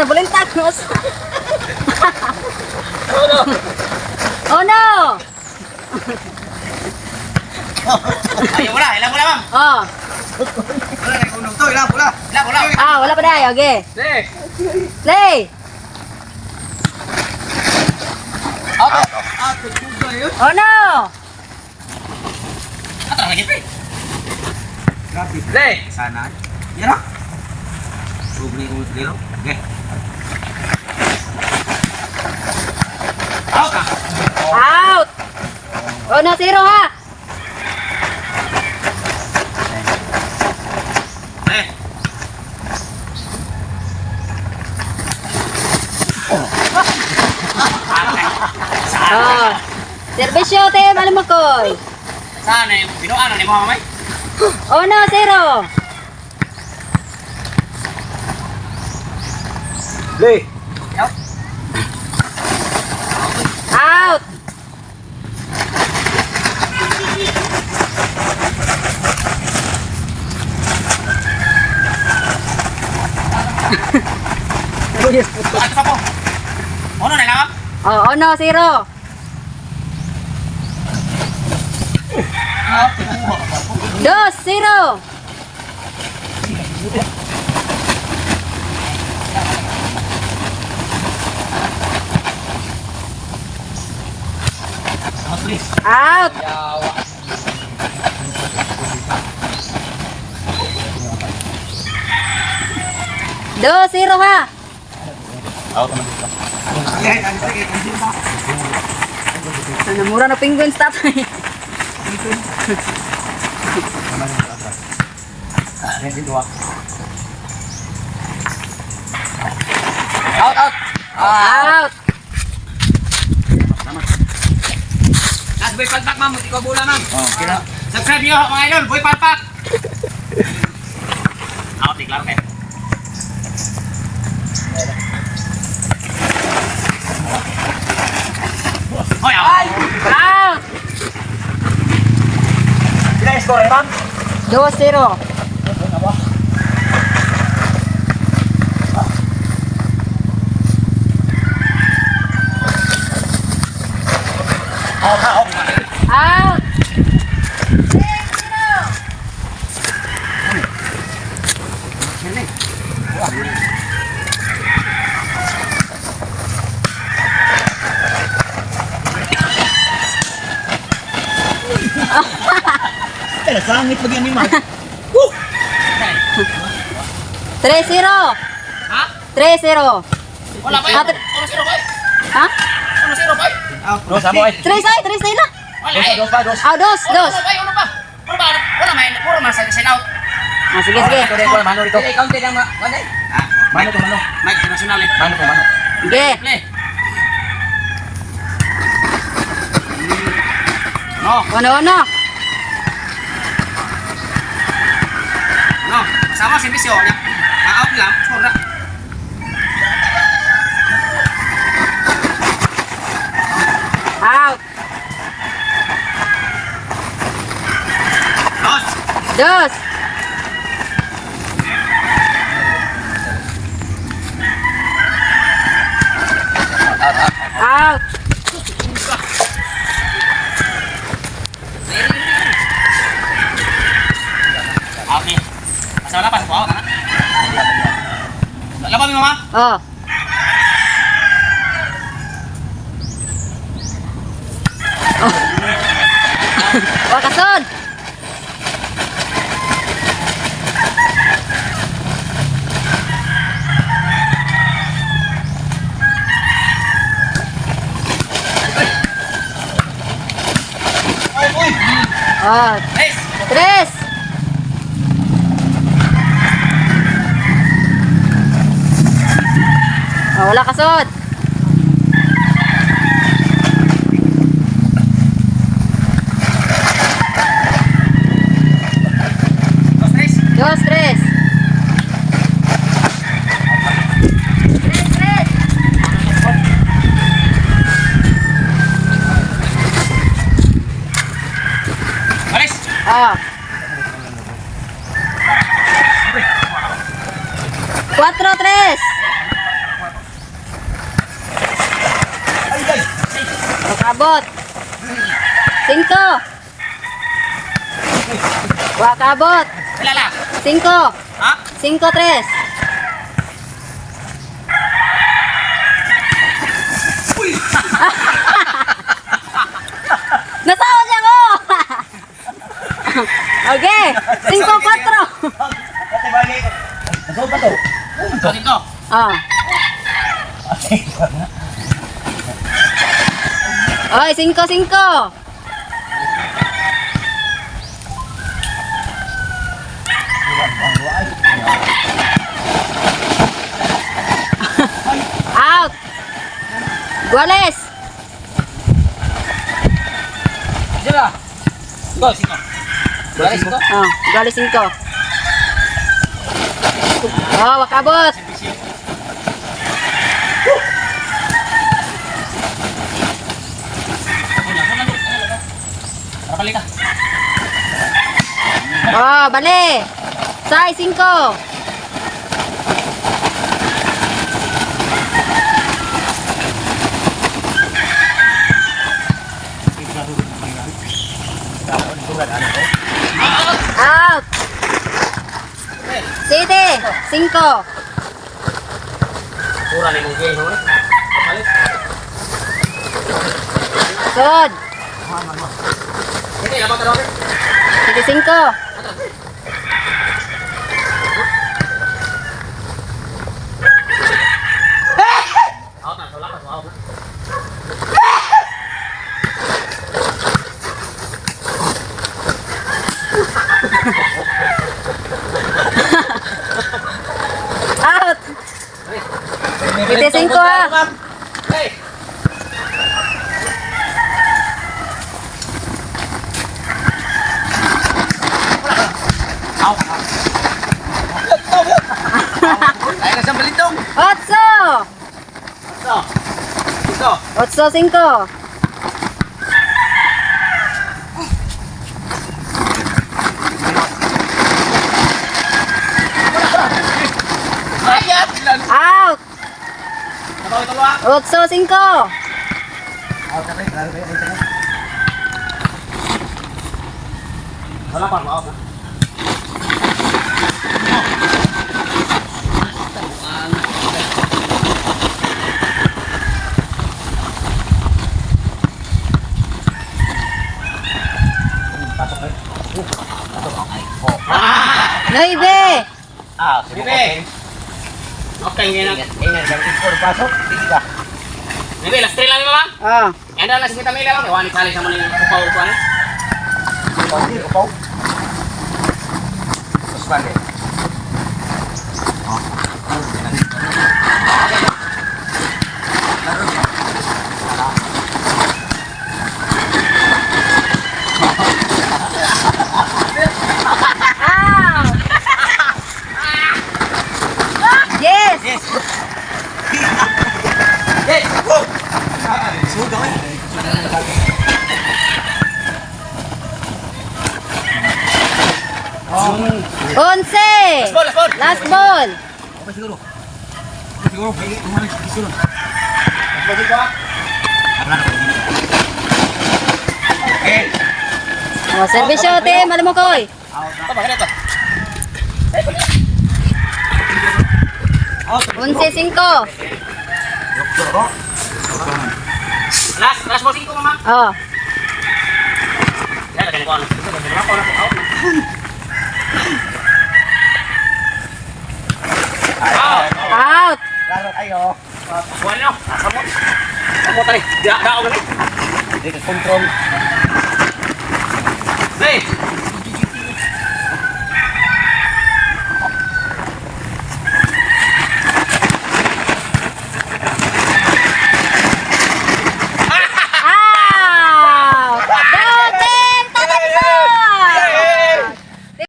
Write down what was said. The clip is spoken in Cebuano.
Nabulintak mo. Oh no! Ay, wala, ilang wala, ma'am. Oh. Wala na unong to, ilang pula. Ilang wala. Ah, wala pa dai. Okay. Play. Play. Out. Ah, tutugo yun. Oh no! Ato lagi play. Grabe. Play. Sana. Yan ah. Ubri ko dito. Okay. Out ah. Out. Oh no, zero ha. Play. Oh. Servisyo te Malumakoy. Sana yung binuan na ni mo mamay. Oh no, zero. Play. Out. Out. Ato pa po. Ono na lang. Oh, oh no, zero. Dos, zero. Out please. Out. Yawa. Dos, zero ha. Out naman dito. Yan, sige, sige. Ano, mura na penguin tatay. Yan dito ah. Out, out. Out. Nas Boy Palpak, ma'am. Ikaw bola, ma'am. Oh, okay na. Subscribe niyo mga idol, Boy Palpak. Out, eh, klaro kayo. Hoy, out. Out. Ilang score, ma'am? Dos, zero. Out, out. Out. Tres, zero. Pero sangit pag yan ni ma'am. Tres, zero. Ha? Tres, zero. Wala ba? Ah, Uno zero ba? Ha? Uno zero ba? Out. Dos, amo ay. Tres ay, tres na. Wala eh. Dos pa, dos. Ah, dos, dos. Uno ba? Uno pa. Uno ba? Wala may puro man sa sell out. Ah, sige, sige. Ito, ito, mano rito. Kaunti lang ma. Wala. Ah, Mano to, mano. Mike international eh. Mano to, mano. Sige. Play. No, Uno, uno. no. Kasama si Bisyo. Ma-out lang. Score na. Out. Dos. Dos. Out. Out ni. Basta wala pa sa out na. Laban mi mama. Oh. Oh. Wakason. Oh, Tres. tres. Oh, wala kasod. Dos, tres. Dos, tres. Tres, tres. Alis. Ah. Cuatro, tres. Wakabot. 5. Wakabot. Pila la? 5. Ha? 5-3. Uy! Nasawa siya ko! Okay, 5-4. Nagaw ba to? 5. Oh. Oy, 5-5. Out. Guales. Sila. Go, 5. Wala 5. Oh, Guales 5. Oh, wakabot. Para balik ka. Oh, bale. Sai, 5. Out. City, 5. Pura ni mong game, hoy. Balik. Sod. Hindi, dapat ano? City, 5. Out na, wala ka, out na. Out. City, 5 ha. Hey! Out. Ay, nasa balintong. 8. Ito. Ito. 8-5. Ayat! Out. Ito, ito, ah. 8-5. Out na kayo. Lalo kayo. Out na. Wala pa, out na. Pasok kayo. 9. Ah, Bibi. Okay, ngayon na. Ingat, ingat. Score, pasok. Sige ka. Bibi, last 3 lang, mama. Oh. Yan na, last 3 kami lang. Iwan, isali sa mga yung upaw ko, ano? Upaw, upaw. Suspend. Out. Yes. Yes. Hey, go. Sugaw eh. 11. Ball, last ball. Last ball. Okay, siguro. Okay, siguro. Ay, umalis. Siguro. Last ball, dito, ah. Okay. Oh, servisyo, te. Malamukoy. Ito, bakit ito? Out. 11-5. Doktor. Last, last ball, 5, mama. Oh. Yan, lagyan ko, ano. Ito, lagyan ko, ano. Out na. Out. Out. Laro kayo. Kuha nyo. Samot. Samot tali. Daog na. Hindi ka control. Hey!